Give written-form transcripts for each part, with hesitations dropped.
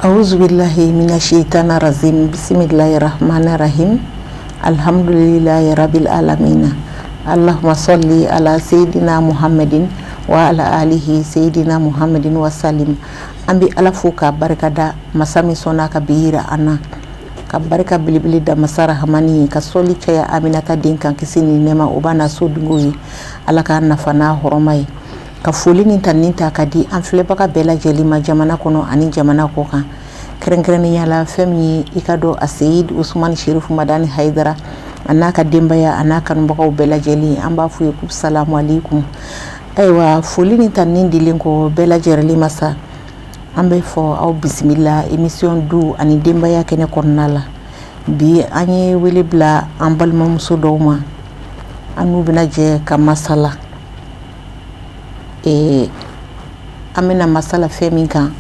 Auzubillahi minashaitani rajim. Bismillahir rahmanir rahim. Alhamdulillahi rabbil alamin. Allahumma salli ala sayyidina Muhammadin wa ala alihi sayyidina Muhammadin wa sallim. An bɛ Ala fo k'a barikada, masa min sɔnna ka bi yira an na, ka barika belebele da masa rahamani ye, ka sɔli caya Aminata den kan, kisi ni nɛɛma o b'a na so dungo ye. Ala k'a nafa n'a hɔrɔma ye. Ka foli ni tanuni ta ka di an filɛbaga bɛɛ lajɛlen ma, jamana kɔnɔ ani jamana kɔ kan, kɛrɛnkɛrɛnnenya la fɛn min ye i ka dɔn a Seyid Usumani Sherifu Madani Hayidara, a n'a ka denbaya, a n'a kanubagaw bɛɛ lajɛlen, an b'a f'u ye k'u salamu aleykum. Ayiwa, foli ni tanuni dilen kɔ bɛɛ lajɛlen ma sa, an bɛ fɔ aw bisimila émission du ani denbaya kɛnɛ kɔnɔna la. Bi an ye wele bila an balimamuso dɔw ma, an n'u bɛna jɛ ka masala. An bɛna masala fɛn min kan,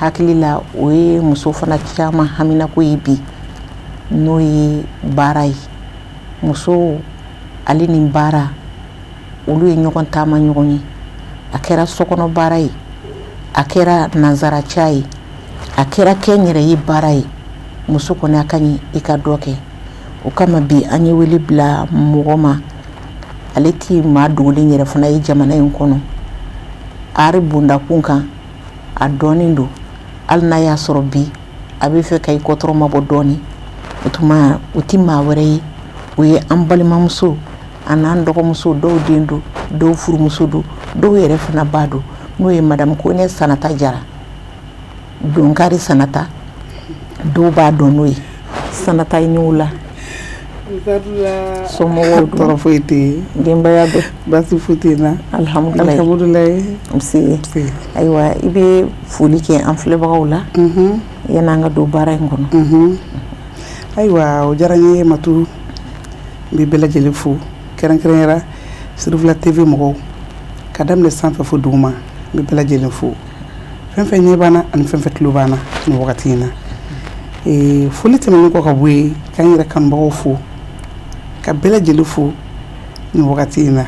hakili la o ye muso fana caman haminako ye bi, n'o ye baara ye. Muso ale ni baara, olu ye ɲɔgɔn taama ɲɔgɔn ye. A kɛra sokɔnɔ baara ye, a kɛra nanzaraca ye, a kɛra kɛnyɛrɛye baara ye, muso kɔni a ka ɲi i ka dɔ kɛ. O kama bi an ye wele bila mɔgɔ ma, ale ti maa dogolen yɛrɛ fana ye jamana in kɔnɔ, ari bondakun kan a dɔɔnin don, hali n'a y'a sɔrɔ bi a bɛ fɛ ka i kɔtɔrɔ mabɔ dɔɔnin. O tuma o ti maa wɛrɛ ye, o ye an balimamuso a n'an dɔgɔmuso, dɔw den don, dɔw furumuso don, dɔw yɛrɛ fana ba don, n'o ye madame Kone Sanata Jara, Donkari Sanata, dɔw b'a dɔn n'o ye. Sanata, i ni wula. Somɔgɔw? Tɔɔrɔ foyi tɛ yen. Denbaya bɛɛ? Baasi foyi tɛ n na. Alhamdulilayi. Alhamdulilayi. Nse. Ayiwa, i bɛ foli kɛ an filɛbagaw la yan'an ka don baara in kɔnɔ. Ayiwa, o diyara n ye Matu. N bɛ bɛɛ lajɛlen fo, kɛrɛnkɛrɛnyara Sirifila TV mɔgɔw, ka daminɛ sanfɛ fo duguma. N bɛ bɛɛ lajɛlen fo, fɛn fɛn ɲɛ b'an na ani fɛn fɛn tulo b'an na nin wagati in na. Foli tɛmɛnen kɔ ka bɔ yen, k'an yɛrɛ kanubagaw fo, ka bɛɛ lajɛlen fo nin wagati in na.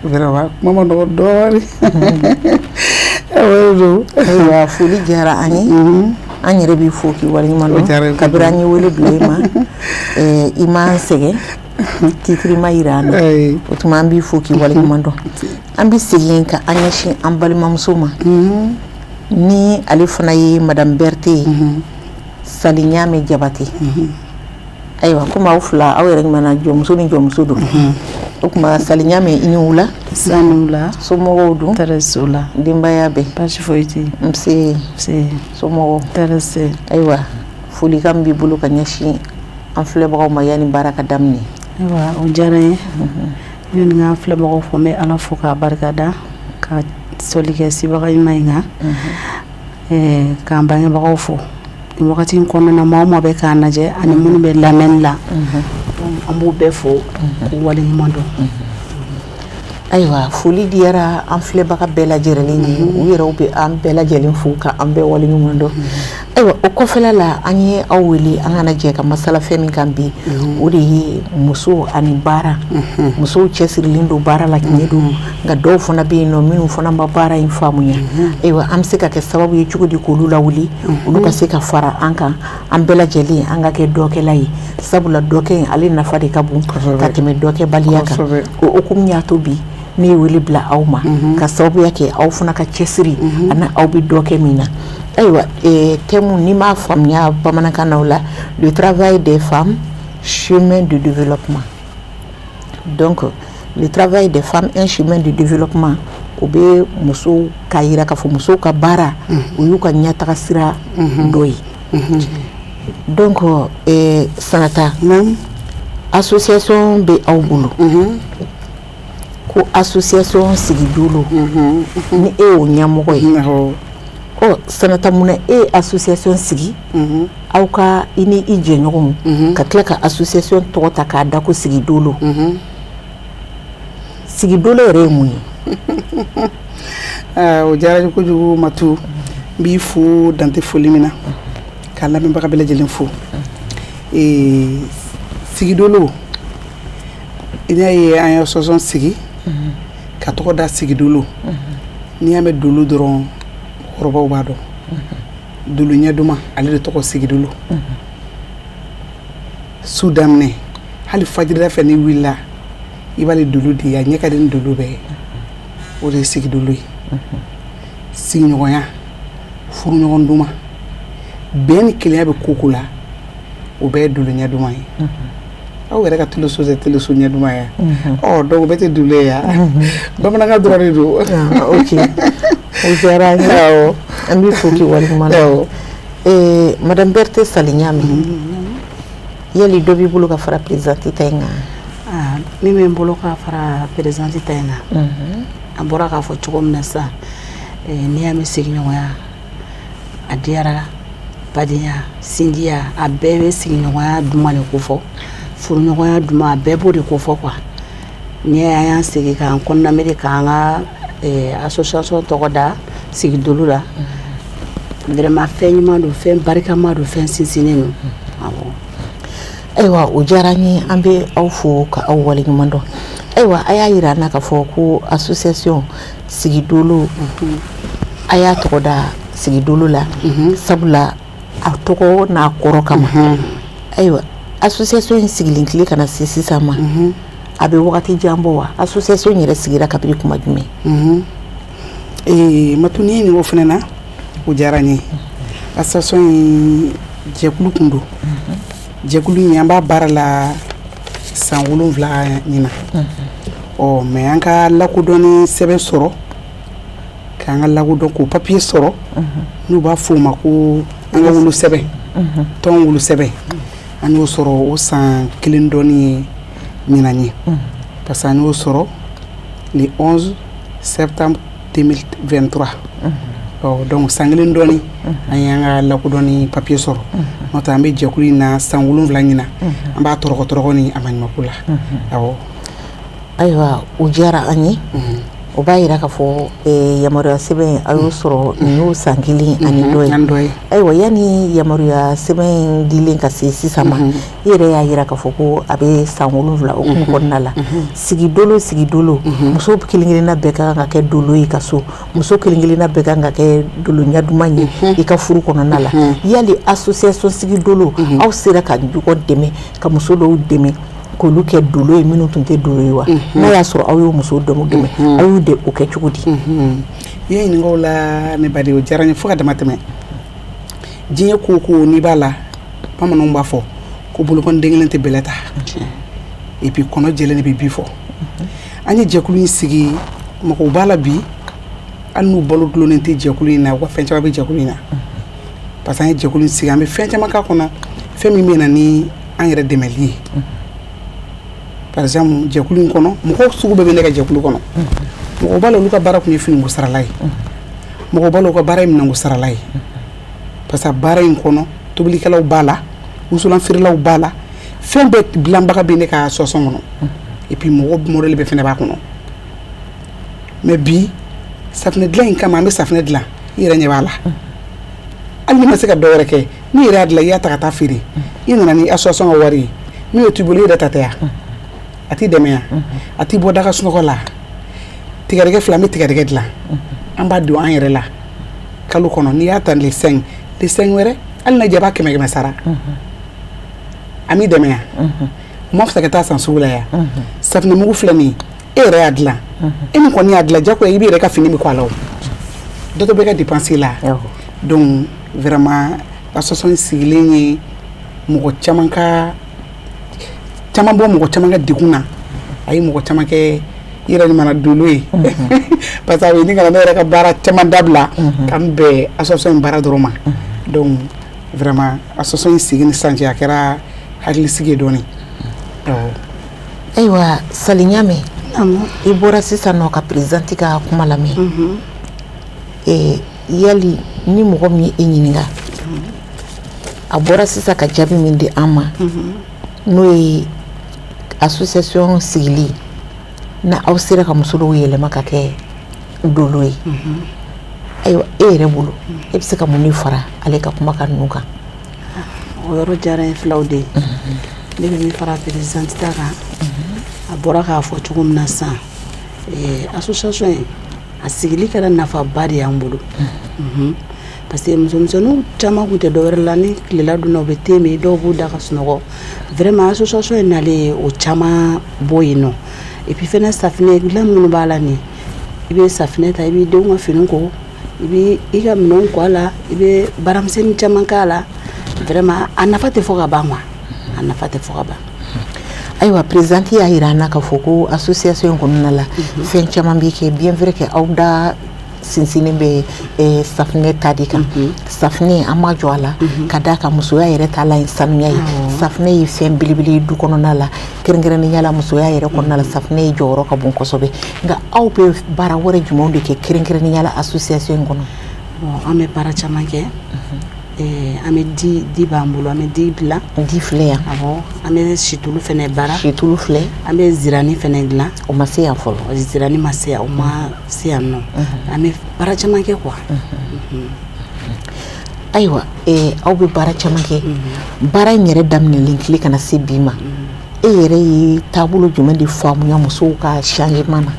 Vraiment, kuma ma nɔgɔ dɔɔnin, o de don. Ayiwa, foli diyara an ye. An yɛrɛ b'i fo k'i waleɲuman dɔn. Kabini an ye wele bila i ma, i m'an sɛgɛn, titre ma yira an na. O tuma an b'i fo k'i waleɲuman dɔn. An bɛ segin ka an ɲɛsin an balimamuso ma, ni ale fana ye madame Berthe ye, Sali Ɲame Jabate. Ayiwa, komi aw fila aw yɛrɛ ɲuman na, jɔnmuso ni jɔnmuso don. O tuma Sali Ɲame, i ni wula. Sani wula. Somɔgɔw dun? Tɔɔrɔ t'u la. Denbaya bɛɛ? Baasi foyi tɛ yen. Nse. Nse. Somɔgɔw? Tɔɔrɔ tɛ. Ayiwa, folikan min b'i bolo ka ɲɛsin an filɛbagaw ma yanni baara ka daminɛ? Ayiwa, o diyara n ye. Yanni n ka filɛbagaw fo, n bɛ Ala fo k'a barikada, ka sɔli kɛ sibaga ɲuman in kan, k'an bangebagaw fo nin wagati in kɔnɔna na. Maa o maa bɛ k'an lajɛ ani minnu bɛ lamɛnni la, an b'u bɛɛ fo k'u waleɲuman dɔn. Ayiwa, foli diyara an filɛbaga bɛɛ lajɛlen ye. U yɛrɛw bɛ an bɛɛ lajɛlen fo ka an bɛɛ waleɲuman dɔn. Ayiwa, o kɔfɛla la, an ye aw wele an kana jɛ ka masala fɛn min kan bi, o de ye muso ani baara. Musow cɛsirilen don baara la, tiɲɛ don, nka dɔw fana bɛ yen nɔ minnu fana ma baara in faamuya. Ayiwa, an bɛ se ka kɛ sababu ye cogo di k'olu lawuli, olu ka se ka fara an kan, an bɛɛ lajɛlen an ka kɛ dɔkɛla ye? Sabula dɔkɛ in, ale nafa de ka bon ka tɛmɛ dɔkɛbaliya kan. O hukumu y'a to bi ne ye wele bila aw ma, ka sababuya kɛ aw fana ka cɛsiri ani aw bɛ dɔ kɛ min na. Ayiwa, thème, n'i m'a faamuya bamanankan na, o la le travail des femmes, chemin de développement. Donc le travail des femmes, un chemin de développement, o bɛ musow k'a yira k'a fɔ musow ka baara, o y'u ka ɲɛtaga sira dɔ ye. Donc Sanata, association bɛ aw bolo ko association Sigidolo, ni e y'o ɲɛmɔgɔ ye. Ɔ Sanata, munna e ye association sigi, aw ka i ni i jɛɲɔgɔnw ka tila ka association tɔgɔ ta k'a da ko Sigidolo? Sigidolo yɛrɛ ye mun ye? O diyara n ye kojugu Matu. N b'i fo dante foli min na, k'a lamɛnbaga bɛɛ lajɛlen fo. Sigidolo, i y'a ye, an ye association sigi ka tɔgɔ da Sigidolo. N'i y'a mɛn dolo dɔrɔn, mɔgɔkɔrɔbaw b'a dɔn. Dolo ɲɛ duman, ale de tɔgɔ sigidolo. Su daminɛ hali fajirida fɛ, n'i wulila, i b'ale dolo di, a ɲɛ ka di ni dolo bɛɛ ye. O de ye sigidolo ye. Sigiɲɔgɔnya, furuɲɔgɔn duman, bɛn ni kelenya bɛ ko ko la, o bɛɛ ye dolo ɲɛ duman ye. Aw yɛrɛ ka teleso tɛ teleso ɲɛ duman ye? Ɔ, donc o bɛɛ tɛ dolo ye ya, bamanankan dɔrɔn de don. Ok, o diyara an ye. An b'i fo k'i waleɲuman dɔn. Madame Berthe Sali Ɲame, yali dɔ b'i bolo ka fara présidente ta in kan? Min bɛ n bolo ka fara présidente ta in kan, an bɔra k'a fɔ cogo min na sisan, n'i y'a mɛn sigiɲɔgɔnya, a diyara, badenya, sinjiya, a bɛɛ bɛ sigiɲɔgɔnya duman de kofɔ, furuɲɔgɔnya duman, a bɛɛ b'o de kofɔ quoi. N'i an y'an sigi k'an kɔnɔna k'an ka association tɔgɔ da sigidolo la, vraiment fɛn ɲuman don, fɛn barikama don, fɛn sinsinnen don, awɔ. Ayiwa, o diyara n ye. An bɛ aw fo ka aw waleɲuman dɔn. Ayiwa, a y'a yira an na k'a fɔ ko association sigidolo, a y'a tɔgɔ da sigidolo la sabula a tɔgɔ n'a kɔrɔ kama. Ayiwa, association in sigilen tile ka na se sisan ma, a bɛ wagati jan bɔ wa? Association yɛrɛ sigira kabini kuma jumɛn? Matu, n'i ye nin o fana na, o diyara n ye. Association in, jɛkulu kun don. Jɛkulu in, an b'a baara la san 7 ɲinan. Ɔ, mais an ka lakodɔnni sɛbɛn sɔrɔ, k'an ka lakodɔn k'o papier sɔrɔ, n'u b'a fɔ o ma ko an ka wolo sɛbɛn, tɔn wolo sɛbɛn, an y'o sɔrɔ o san kelen dɔɔni ye ɲinan ye, parce que an y'o sɔrɔ le 11 septembre 2023. Ɔ, donc san kelen dɔɔni an y'an ka lakodɔnni papier sɔrɔ. N'o tɛ, an bɛ jɛkulu in na san 7 ɲinan, an b'a tɔrɔgɔ tɔrɔgɔ ni a maɲumanko la, awɔ. Ayiwa, o diyara an ye. O b'a yira k'a fɔ yamaruya sɛbɛn, a y'o sɔrɔ nin y'o san kelen ani dɔ ye. Ayiwa, yanni yamaruya sɛbɛn in dilen ka se sisan ma, i yɛrɛ y'a yira k'a fɔ ko a bɛ san 7 o hukumu kɔnɔna la. Sigidolo, sigidolo, muso kelen kelenna bɛɛ ka kan ka kɛ dolo ye ka so, muso kelen kelenna bɛɛ kan ka kɛ dolo ɲɛduman ye i ka furu kɔnɔna la. Yali association sigidolo, aw sera ka ɲɔgɔn dɛmɛ ka muso dɔw dɛmɛ k'olu kɛ dolo ye minnu tun tɛ dolo ye wa? N'a y'a sɔrɔ aw y'o musow dɛmɛ, aw y'u de o kɛ cogo di? I ye ɲininka o la, ne baden, o diyara n ye fo ka dama tɛmɛ. Diɲɛ ko o ko n'i b'a la, bamananw b'a fɔ ko bolokɔni den kelen tɛ bɛlɛ ta, et puis kɔnɔ jɛlen de bɛ bi fɔ. An ye jɛkulu in sigi, mɔgɔw b'a la bi, hali n'u balo dulonnen tɛ jɛkulu in na, u ka fɛn caman bɛ jɛkulu in na, parce que an ye jɛkulu in sigi, an bɛ fɛn caman k'a kɔnɔ, fɛn min bɛ na ni an yɛrɛ dɛmɛli ye. Par exemple, jɛkulu in kɔnɔ, mɔgɔw sugu bɛɛ bɛ ne ka jɛkulu kɔnɔ. Mɔgɔw b'a la, olu ka baara tun ye finiko sarala ye. Mɔgɔw b'a la, olu ka baara ye minɛnko sarala ye, parce que baara in kɔnɔ, tobilikɛlaw b'a la, wusulan feerelaw b'a la, fɛn bɛɛ dilanbaga bɛ ne ka association kɔnɔ, et puis mɔgɔ modèle bɛɛ fɛnɛ b'a kɔnɔ. Mais bi, safunɛ dilan in kama, an bɛ safunɛ dilan, i yɛrɛ ɲɛ b'a la. Hali n'i ma se ka dɔ wɛrɛ kɛ, n'i yɛrɛ y'a dilan, i y'a ta ka taa feere, i nana ni association ka wari ye, min y'o t'i bolo, i yɛrɛ ta tɛ yan, a t'i dɛmɛ yan, a t'i bɔ daga sunɔgɔ la. Tigɛdɛgɛ fila, an bɛ tigɛdɛgɛ dilan, an b'a don an yɛrɛ la kalo kɔnɔ. N'i y'a ta le 5, le 5 wɛrɛ, hali n'a jɛ b'a kɛmɛ kɛmɛ sara, an b'i dɛmɛ yan. O ma fisa ka taa san sugu la yan? Safunɛmugu filɛ nin ye, e yɛrɛ y'a dilan, e min kɔni y'a dilan, jagoya i b'i yɛrɛ ka fini bɛ kɔ a la, o dɔ tɛ bɔ i ka dépense la. Donc vraiment, association sigilen ye mɔgɔ caman ka caman bɔ mɔgɔ caman ka degun na, a ye mɔgɔ caman kɛ i yɛrɛ mana dolo ye, parce que a bɛ ɲini ka na ne yɛrɛ ka baara caman dabila ka n bɛn association in baara dɔrɔn ma. Donc vraiment, association in sigi ni sisan cɛ, a kɛra hakilisigi ye dɔɔnin, awɔ. Ayiwa, Sali Ɲame, i bɔra sisan nɔ ka présidente ka kuma lamɛn. Yali ni mɔgɔ min ye e ɲininka, a bɔra sisan ka jaabi min di an ma, n'o ye association sigili na, aw sera ka muso dɔw yɛlɛma ka kɛ dolo ye, ayiwa, e yɛrɛ bolo, e bɛ se ka mun de fara ale ka kumakan ninnu kan? O yɔrɔ diyara n ye filaw de ye. Ne bɛ min fara présidente ta kan, a bɔra k'a fɔ cogo min na sisan, association in a sigili kɛra nafaba de y'an bolo. Parce que musomisɛnninw caman tun tɛ dɔwɛrɛ la, ni tilela dunna u bɛ te min, dɔw b'u da ka sunɔgɔ. Vraiment association in nalen, o caman bɔ yen nɔ. Et puis fɛnɛ, safinɛ dilan minnu b'a la nin, i bɛ safinɛ ta, i b'i denw ka fini ko, i bɛ i ka minɛnw ko a la, i bɛ baaramisɛnnin caman k'a la. Vraiment a nafa tɛ fɔ ka ban quoi, a nafa tɛ fɔ ka ban. Ayiwa, présidente y'a yira an na k'a fɔ ko association in kɔnɔna la, fɛn caman bɛ kɛ. Bien vrai que aw da sinsinnen bɛ safinɛ ta de kan. Safinɛ, an ma jɔ a la ka d'a kan musoya yɛrɛ t'a la ye sanuya ye. Safinɛ ye fɛn belebele ye du kɔnɔna la, kɛrɛnkɛrɛnnenya la musoya yɛrɛ kɔnɔna la, safinɛ ye jɔyɔrɔ ka bon kosɛbɛ. Nka aw bɛ baara wɛrɛ jumɛnw de kɛ kɛrɛnkɛrɛnnenya la association in kɔnɔ? Bon, an bɛ baara caman kɛ. An bɛ di b'an bolo, an bɛ di dilan. Di filɛ yan. Awɔ, an bɛ situlu fɛnɛ baara. Situlu filɛ. An bɛ zirani fɛnɛ dilan. O ma se yan fɔlɔ. Zirani ma se yan, o ma se yan nɔ. An bɛ baara caman kɛ quoi. Ayiwa, aw bɛ baara caman kɛ. Baara in yɛrɛ daminɛlen tile ka na se bi ma, e yɛrɛ ye taabolo jumɛn de faamuya musow ka changement na?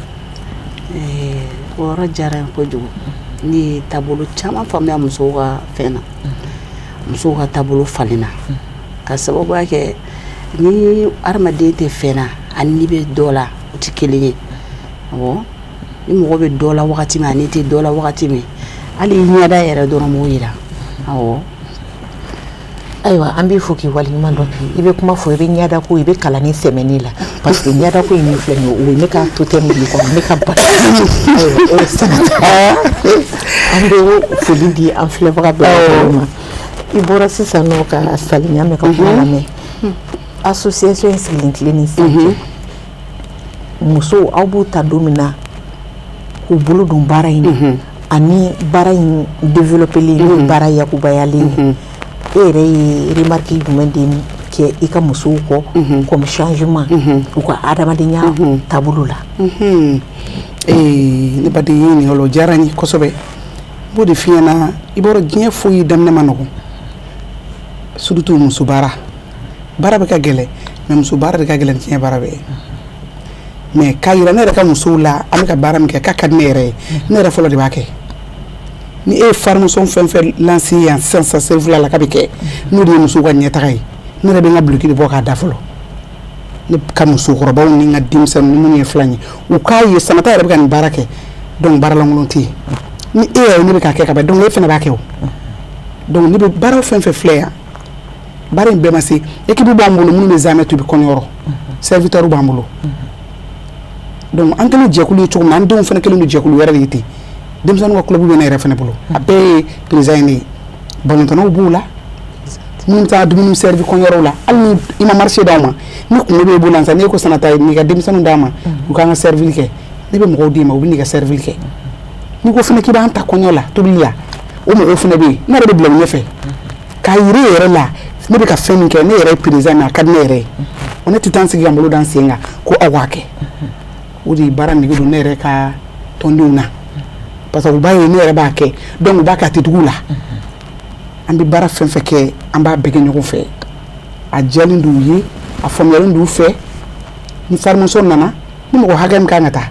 O yɔrɔ diyara n ye kojugu. Ne ye taabolo caman faamuya musow ka fɛn na. Musow ka taabolo falenna ka sababuya kɛ ni hadamaden tɛ fɛn na ani n'i bɛ dɔ la, o tɛ kelen ye. Awɔ, ni mɔgɔ bɛ dɔ la wagati min ani tɛ dɔ la wagati min, hali i ɲɛda yɛrɛ dɔrɔn b'o yira. Awɔ. Ayiwa, an b'i fo k'i waleɲuman dɔn. I bɛ kuma fɔ, i bɛ ɲɛda ko, i bɛ kalan ni sɛmɛni la, parce que ɲɛda ko in min filɛ nin ye, o ye ne ka totem de kɔnɔ, ne ka bana. Ayiwa, Sanata, an bɛ foli di an filɛbaga bɛɛ lajɛlen ma. I bɔra sisan nɔ ka Saliɲa mɛn ka kuma lamɛn. Association in sigilen tile ni sisan cɛ, musow aw b'u ta don min na k'u bolo don baara in na ani baara in développé n'o baara yakubayalen ye, e yɛrɛ ye remarque jumɛn de kɛ i ka musow kɔ comme changement u ka adamadenya taabolo la? Ne baden, ye ɲininkali o diyara n ye kosɛbɛ. N b'o de f'i ɲɛna, i b'a dɔn diɲɛ foyi daminɛ ma nɔgɔn, surtout muso baara. Baara bɛ ka gɛlɛn, mais muso baara de ka gɛlɛn ni diɲɛ baara bɛɛ ye. Mais k'a yira ne yɛrɛ ka musow la, an bɛ ka baara min kɛ, k'a ka di ne yɛrɛ ye, ne yɛrɛ fɔlɔ de b'a kɛ. Ni e ye formation fɛn fɛn lancé yan sisan sisan Sefula la k'a bɛ kɛ, n'o de ye musow ka ɲɛtaga ye, ne yɛrɛ bɛ n ka buliki de bɔ k'a da fɔlɔ. Ne ka musokɔrɔbaw ni n ka denmisɛnninw ni minnu ye filan ye, u k'a ye Sanata yɛrɛ bɛ ka nin baara kɛ, donc baara lankolon tɛ yen. Ni e yɛrɛ ne bɛ k'a kɛ ka ban, donc e fana b'a kɛ o. Donc ne bɛ baara fɛn fɛn filɛ yan, baara in bɛɛ ma se. Équipe b'an bolo minnu bɛ zamɛ tobi kɔɲɔyɔrɔ, serviteur b'an bolo. Donc an kɛlen jɛkulu ye cogo min na, an denw fana kɛlen don jɛkulu wɛrɛ de ye ten. Denmisɛnninw ka club bɛ ne yɛrɛ fana bolo, a bɛɛ ye président ye ne ye. Balontannaw b'u la, minnu bɛ taa dumuni servi kɔɲɔyɔrɔw la, hali ni i ma marché d'aw ma, ni kungo b'e bolo yan sisan, n'e ko Sanata n'i ka denmisɛnninw d'a ma u k'an ka servir kɛ, ne bɛ mɔgɔw d'i ma, u bɛ n'i ka servir kɛ. N'i ko fana k'i b'an ta kɔɲɔ la, tobili la, o mɔgɔw fana bɛ yen, ne yɛrɛ bɛ bila u ɲɛfɛ k'a yira e yɛrɛ la ne bɛ ka fɛn min kɛ, ne yɛrɛ ye président mais a ka di ne yɛrɛ ye. O ne tɛ taa n sigi ka n bolo da n sen kan ko aw k'a kɛ. O de ye baara nege don ne yɛrɛ ka tɔndenw na, parce que u b'a ye ne yɛrɛ b'a kɛ, donc u b'a kɛ a tɛ tugu u la. An bɛ baara fɛn fɛn kɛ, an b'a bɛɛ kɛ ɲɔgɔn fɛ. A diyalen d'u ye, a faamuyalen d'u fɛ. Ni formation nana, ni mɔgɔ hakɛ min kan ka taa,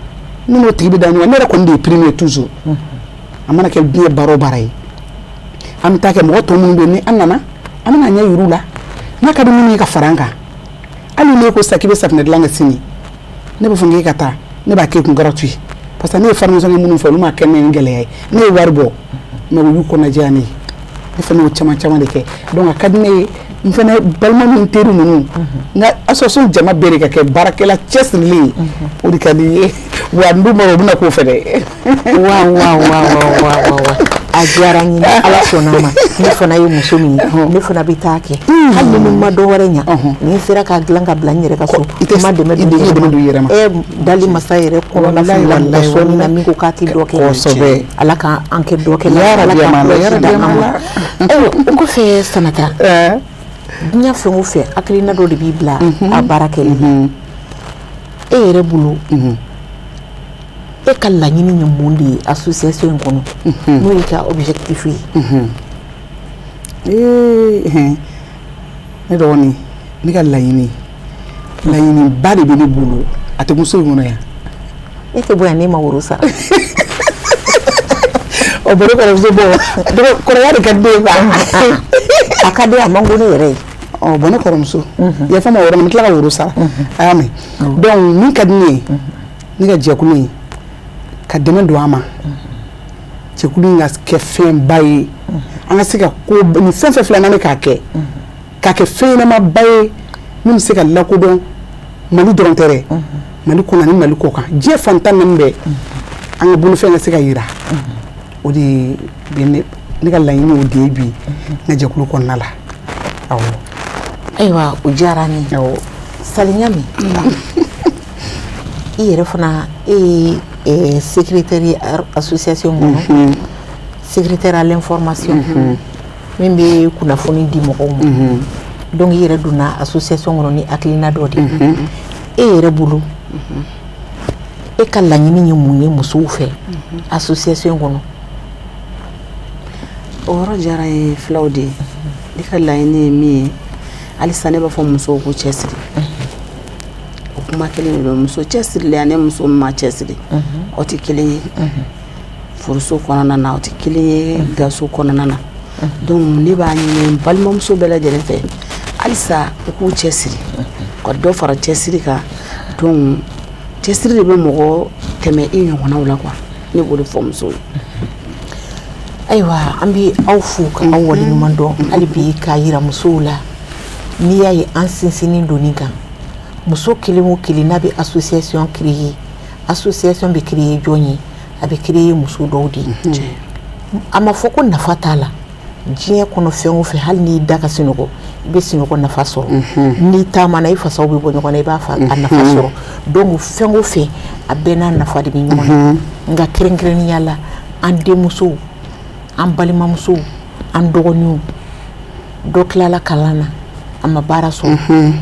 ni n'o tigi bɛ da ɲɔgɔn, ne yɛrɛ kɔni de ye premier toujours. A mana kɛ diɲɛ baara o baara ye, an bɛ taa kɛ. Mɔgɔ tɔ minnu bɛ yen, ni an nana, an bɛna ɲɛ yir'u la. N'a ka di minnu ye ka fara an kan, hali ni ne ko sisan k'i bɛ safunɛ dilan kɛ sini, ne b'a fɔ k'e ka taa, ne b'a k'e kun gratuit, parce que ne ye formation kɛ minnu fɛ, olu m'a kɛ ne ni gɛlɛya ye. Ne ye wari bɔ, mais u y'u kɔnɔjɛya ne ye. Ne fana y'o caman caman de kɛ. Donc a ka di ne ye, n fana balima ni n teri ninnu, n ka association jama bɛɛ de ka kɛ baarakɛla cɛsirilen ye, o de ka di n ye. Wa n dun b'a dɔn u bɛna k'o fɛ dɛ. Wa wa wa wa wa wa, a diyara n ye. Ni Ala sɔnna a ma, ne fana ye muso min ye, ne fana bɛ taa kɛ. Hali ni ma dɔ wɛrɛ ɲa, ni n sera k'a dilan ka bila n yɛrɛ ka so, i tɛ ma dɛmɛ i dɛmɛ don i yɛrɛ ma. E dali masa yɛrɛ kɔnɔna fili la mɔgɔ sɔnni na min ko k'a tɛ dɔ kɛ. Ala k'an kɛ dɔ kɛ. Ala k'an kɔlɔsi da an ma. Ayiwa, o kɔfɛ Sanata, diɲɛ fɛn o fɛn, hakilina dɔ de b'i bila a baara kɛli la. E yɛrɛ bolo, e ka laɲini ye mun de ye association in kɔnɔ, n'o y'i ka objectif ye? Ne dɔgɔnin, ne ka laɲini, laɲiniba de bɛ ne bolo, a tɛ muso in kɔnɔ yan. E tɛ bɔ yan n'e ma woro sara. O baro kɔrɔmuso bɔ kɔrɔya de ka di ne ye quoi. A ka di a man go ne yɛrɛ ye. Ɔ bon, ne kɔrɔmuso, yafa ma o yɔrɔ ma, n bɛ tila ka woro sara, a y'a mɛn. Donc min ka di ne ye, ne ka jɛkulu in ka dɛmɛ don an ma, jɛkulu in ka kɛ fɛnba ye, an ka se ka ko nin fɛn fɛn filɛ n'an bɛ k'a kɛ, k'a kɛ fɛn ɲɛnamaba ye min bɛ se ka lakodɔn Mali dɔrɔn tɛ dɛ, Mali kɔnɔ ani Mali kɔ kan, diɲɛ fan 14 bɛɛ, an ka bolofɛn ka se ka yira. O de bɛ ne ka laɲini, o de ye bi n ka jɛkulu kɔnɔna la, awɔ. Ayiwa, o diyara n ye. Awɔ. Saliɲami, i yɛrɛ fana, e ye secrétaire ye association kɔnɔ, secrétaire à l'information, min bɛ kunnafoni di mɔgɔw ma. Donc i yɛrɛ donna association kɔnɔ ni hakilina dɔ de ye. E yɛrɛ bolo, e ka laɲini ye mun ye musow fɛ association kɔnɔ? O yɔrɔ diyara n ye, filaw de ye. Ne ka laɲini ye min ye halisa, ne b'a fɔ musow k'u cɛsiri. O kuma kelen de don. Muso cɛsirilen ani muso min ma cɛsiri, aw tɛ kelen ye furuso kɔnɔna na, aw tɛ kelen ye gaso kɔnɔna na. Donc ne b'a ɲini n balimamuso bɛɛ lajɛlen fɛ halisa, u k'u cɛsiri, ka dɔ fara cɛsiri kan. Donc cɛsiri de bɛ mɔgɔ tɛmɛ i ɲɔgɔnnaw la quoi. Ne b'o de fɔ musow ye. Ayiwa, an bɛ aw fo ka aw waleɲuman dɔn hali bi, k'a yira musow la, n'i y'a ye an sinsinnin don nin kan, muso kelen o kelen n'a bɛ association créer, association bɛ créer jɔn ye? A bɛ créer muso dɔw de ye. A ma fɔ ko nafa t'a la. Diɲɛ kɔnɔ, fɛn o fɛn, hali n'i da ka sunɔgɔ, i bɛ sunɔgɔ nafa sɔrɔ. N'i taamana, i fasaw bɛ bɔ ɲɔgɔn na, i b'a a nafa sɔrɔ. Donc fɛn o fɛn, a bɛɛ n'a nafa de bɛ ɲɔgɔn na. Nka kɛrɛnkɛrɛnnenya la, an denmusow, an balimamusow, an dɔgɔninw, dɔ tilala kalan na, a ma baara sɔrɔ.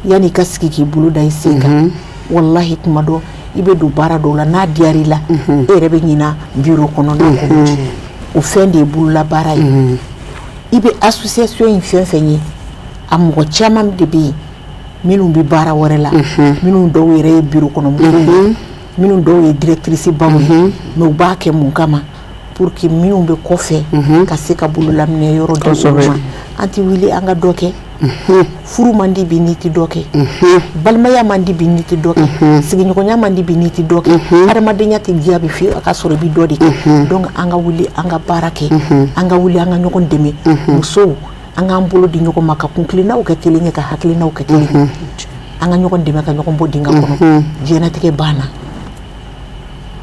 Yanni i ka sigi k'i bolo da i sen kan, walahi, kuma dɔ i bɛ don baara dɔw la, n'a diyara i la, e yɛrɛ bɛ ɲina biro kɔnɔna kɔ. O fɛn de ye bololabaara ye. I bɛ association in fɛn fɛn ye, a mɔgɔ caman de bɛ yen minnu bɛ baara wɛrɛ la, minnu dɔw yɛrɛ ye biro kɔnɔ mɔgɔw ye, minnu dɔw ye directrice baw ye. Mais u b'a kɛ mun kama? Pour que minnu bɛ kɔfɛ ka se ka bololaminɛ yɔrɔ di olu ma. An tɛ wuli an ka dɔ kɛ. Furu man di bi n'i tɛ dɔ kɛ, balimaya man di bi n'i tɛ dɔ kɛ, sigiɲɔgɔnya man di bi n'i tɛ dɔ kɛ, adamadenya tɛ diya bi f'i ka sɔrɔ i bɛ dɔ de kɛ. Donc an ka wuli an ka baara kɛ, an ka wuli an ka ɲɔgɔn dɛmɛ. Musow, an k'an bolo di ɲɔgɔn ma, ka kuntilennaw kɛ kelen ye, ka hakilinaw kɛ kelen ye, an ka ɲɔgɔn dɛmɛ ka ɲɔgɔn bɔ dingɛ kɔnɔ. Diɲɛlatigɛ banna,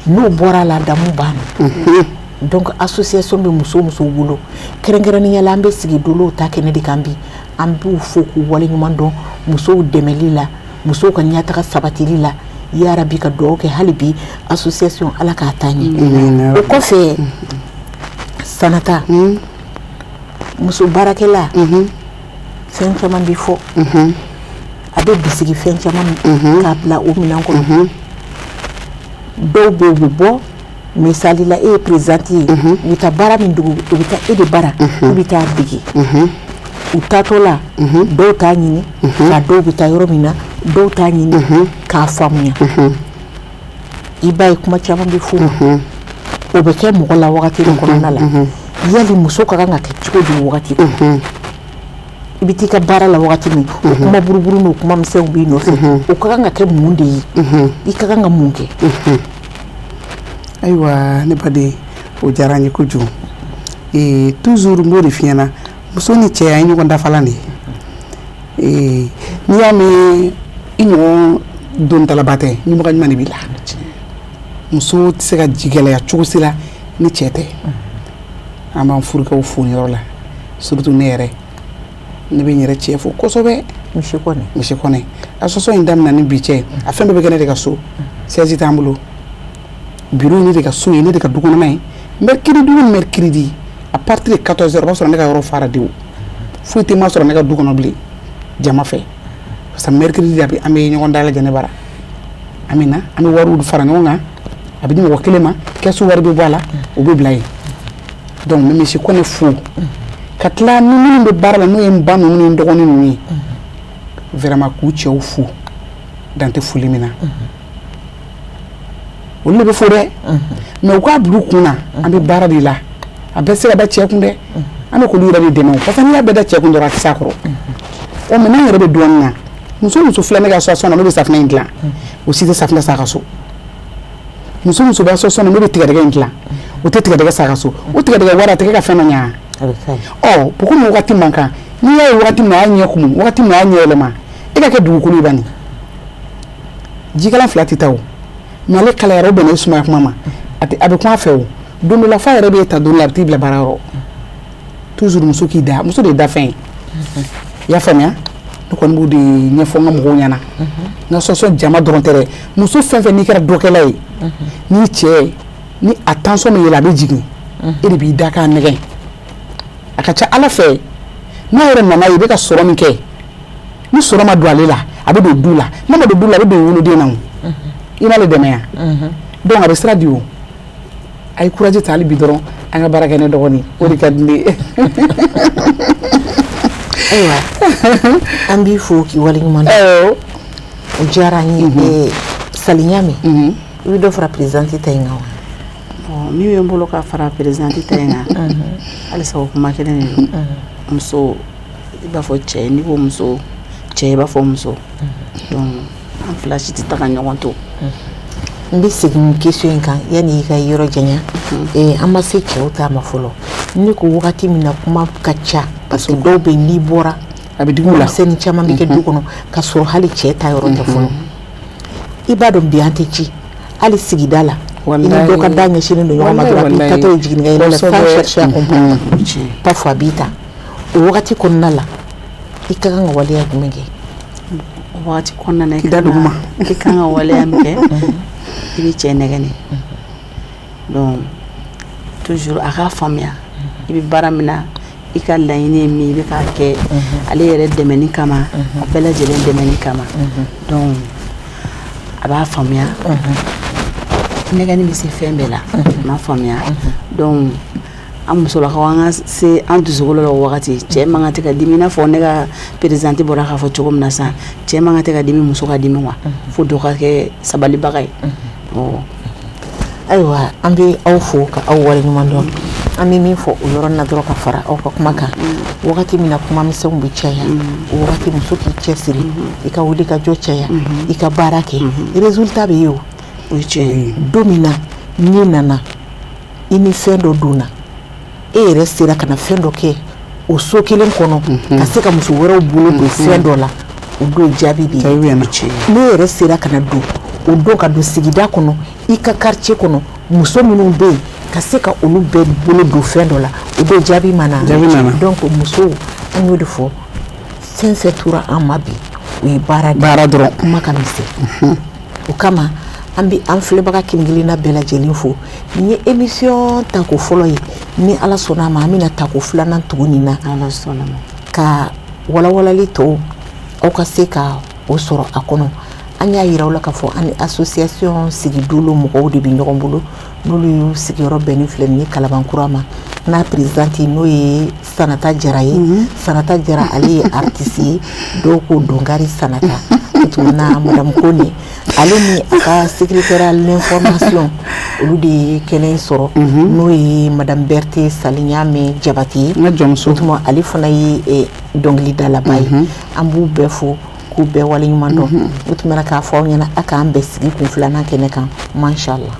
n'o bɔra la, damu banna. Donc association bɛ muso musow bolo, kɛrɛnkɛrɛnnenya la, an bɛ sigi dolow ta kɛnɛ de kan bi. An b'u fo k'u waleɲuman dɔn musow dɛmɛli la, musow ka ɲɛtaga sabatili la. Yarabi, ka dugawu kɛ hali bi, association, Ala k'a taa ɲɛ. O kɔfɛ, Sanata, muso baarakɛla, fɛn caman bɛ fɔ, a bɛ bisigi fɛn caman k'a bila o minɛn kɔnɔ. Dɔw bɛ yen, u bɛ bɔ, misali la, e ye présidente ye, u bɛ taa baara min dogo, u bɛ taa e de bara, u bɛ taa dege. U taatɔ la, dɔw t'a ɲini ka, dɔw bɛ taa yɔrɔ min na, dɔw t'a ɲini k'a faamuya. I b'a ye, kuma caman bɛ f'u ma, o bɛ kɛ mɔgɔ la wagati dɔ kɔnɔna la. Yali muso ka kan ka kɛ cogo di wagati kɔnɔ? I bɛ t'i ka baara la wagati min, o kuma buruburu n'o kuma misɛnw b'i nɔfɛ, o ka kan ka kɛ mun de ye? I ka kan ka mun kɛ? Ayiwa, ne baden, o diyara n ye kojugu. Toujours n b'o de f'i ɲɛna, muso ni cɛ, an ye ɲɔgɔn dafalan de ye. N'i y'a mɛn i ɲɔgɔn dontalaba tɛ, ɲɛmɔgɔ ɲuman de b'i la. Muso tɛ se ka jigɛlɛya cogo si la ni cɛ tɛ. An b'an furukɛw fo nin yɔrɔ la, surtout ne yɛrɛ, ne bɛ n yɛrɛ cɛ fo kosɛbɛ. Misi kɔnɛ. Misi kɔnɛ. Association in daminɛ ni bi cɛ, a fɛn bɛɛ bɛ kɛ ne de ka so. Siège t'an bolo, bureau ye ne de ka so ye, ne de ka du kɔnɔna ye. Mercredi o mercredi, à partir de 14 heures, o b'a sɔrɔ ne ka yɔrɔ fara dewu, foyi tɛ ma sɔrɔ ne ka du kɔnɔ bilen jama fɛ, parce que mercredi a bɛ, an bɛ ɲɔgɔn dalajɛ ne bara, an bɛ na, an bɛ wariw fara ɲɔgɔn kan, a bɛ di mɔgɔ kelen ma, kɛsu wari bɛ bɔ a la, o bɛ bila yen. Donc n bɛ misi kɔnɛ fo, ka tila ni minnu bɛ baara la, n'o ye n ba ninnu ni n dɔgɔnin ninnu ye, vraiment k'u cɛw fo, dan tɛ foli min na. Olu de bɛ fo dɛ, mais u k'a bila u kun na, an bɛ baara de la. A bɛɛ se ka da cɛ kun dɛ. An bɛ k'olu yɛrɛ de dɛmɛ o, parce que n'i y'a bɛɛ da cɛ kun dɔrɔn a tɛ s'a kɔrɔ. O mais n'an yɛrɛ bɛ dɔɔnin na, muso filɛ ne ka association na n'o bɛ safunɛ in dilan, o si tɛ safunɛ san a ka so. Muso bɛ association na n'o bɛ tigɛdɛgɛ in dilan, o tɛ tigɛdɛgɛ san a ka so. O tigɛdɛgɛ wari a tɛ kɛ ka fɛn dɔ ɲa. Ɔ komi wagati man kan, n'i y'a ye wagati min na a y'a ɲɛ kumu, wagati min na a y'a ɲɛ yɛlɛma, e ka kɛ dugukolo ye bani. Jikalan fila tɛ taa o, mais ale kalayara o bɛnna e sumaya kuma ma, a bɛ kun a fɛ o. Don dɔ la f'a yɛrɛ b'e ta don dɔ la a bɛ t'i bila baara yɔrɔ. Toujours muso k'i da, muso de ye dafɛn ye. I y'a faamuya? Ne kɔni b'o de ɲɛfɔ n ka mɔgɔw ɲɛna. N ka association jama dɔrɔn tɛ dɛ, muso fɛn fɛn n'i kɛra dɔkɛla ye, n'i cɛ ni a tension bɛ yɛlɛ a bɛ jigin, e de b'i da k'a nɛgɛn. A ka ca Ala fɛ n'a yɛrɛ nana ye i bɛ ka sɔrɔ min kɛ, ni sɔrɔ ma don ale la a bɛ don du la, n'a ma don du la a bɛ don woloden na o. I m'ale dɛmɛ yan. Donc a bɛ sira di o. A ye courage ta hali bi dɔrɔn an ka baara kɛ ne dɔgɔnin, o de ka di ne ye. Ayiwa, an b'i fo k'i waleɲuman dɔn. O diyara an ye. Sali Ɲame, i bɛ dɔ fara présidente ta in kan wa? Bon, min bɛ n bolo ka fara présidente ta in kan, halisa o kuma kelen de don. Muso i b'a fɔ cɛ, n'i ko muso cɛ i b'a fɔ muso. Donc an fila si tɛ taga ɲɔgɔn to. N bɛ segin question in kan yanni i ka yɔrɔ janya. An ma se cɛw ta ma fɔlɔ. Ne ko wagati min na kuma ka ca, parce que dɔw bɛ yen n'i bɔra a bɛ digi u la, misɛnnin caman bɛ kɛ du kɔnɔ ka sɔrɔ hali cɛ ta yɔrɔ tɛ fɔlɔ. I b'a dɔn bi an tɛ ci hali sigida la, i ni dɔ ka da ɲɛsinnen don ɲɔgɔn ma dɔrɔn a b'i tatɔ ye jiginni kɛ yɔrɔ la sans chercher à comprendre, parfois a b'i ta. O wagati kɔnɔna la i ka kan ka waleya jumɛn kɛ? O wagati kɔnɔna na i kan ka waleya min kɛ, i bɛ cɛ nɛgɛn de. Donc toujours a k'a faamuya i bɛ baara min na, i ka laɲini ye min ye i bɛ k'a kɛ ale yɛrɛ dɛmɛni kama, a bɛɛ lajɛlen dɛmɛni kama. Donc a b'a faamuya, nɛgɛnni bɛ se fɛn bɛɛ la, a m'a faamuya. Donc an musolakaw an ka se an dusukolo la o wagati, cɛ man kan tɛ ka dimi, i n'a fɔ ne ka présidente bɔra k'a fɔ cogo min na sisan, cɛ man kan tɛ ka dimi, muso ka dimi wa, fo dɔ ka kɛ sabalibaga ye. Ayiwa, an bɛ aw fo ka aw waleɲuman dɔn. An bɛ min fɔ o yɔrɔ na dɔrɔn ka fara aw ka kuma kan, wagati min na kuma misɛnw bɛ caya, o wagati muso k'i cɛsiri, i ka wuli ka jɔ caya, i ka baara kɛ, résultat bɛ ye o. O ye tiɲɛ ye. Don min na n'i nana i ni fɛn dɔ donna, e yɛrɛ sera ka na fɛn dɔ kɛ o so kelen kɔnɔ, ka se ka muso wɛrɛw bolo don fɛn dɔ la, o don jaabi bɛ yen. N'e yɛrɛ sera ka na don o don ka don sigida kɔnɔ, i ka quartier kɔnɔ, muso minnu bɛ yen ka se ka olu bɛɛ bolo don fɛn dɔ la, o don jaabi ma na. Donc musow, an y'o de fɔ, fɛn fɛn tora an ma bi, o ye baara de ye. Baara dɔrɔn. Kuma ka misɛn. O kama an bɛ an filɛbaga kelen kelenna bɛɛ lajɛlen fo. Nin ye émission tako fɔlɔ ye, ni Ala sɔnna a ma an bɛna tako filanan tugu nin na. Ala sɔnna ma. Ka walawalali tɔw aw ka se ka o sɔrɔ a kɔnɔ. An y'a yira aw la k'a fɔ an ni association sigidolo mɔgɔw de bɛ ɲɔgɔn bolo, n'olu y'u sigiyɔrɔ bɛnnen filɛ nin ye Kalabankura ma, n'a présidente n'o ye Sanata Jara ye. Sanata Jara ale ye artiste ye, dɔw ko Dongari Sanata. O tuma madame Kone, ale ni a ka secrétaire à l'information olu de ye kɛnɛ sɔrɔ, n'o ye madame Berthe Saliɲame Jabate ye. N ka jɔnmuso. O tuma ale fana ye dɔnkilidalaba ye. An b'u bɛɛ fo k'u bɛɛ waleɲuman dɔn. O tuma k'a fɔ aw ɲɛna a k'an bɛn sigi kun filanan kɛnɛ kan, mashallah.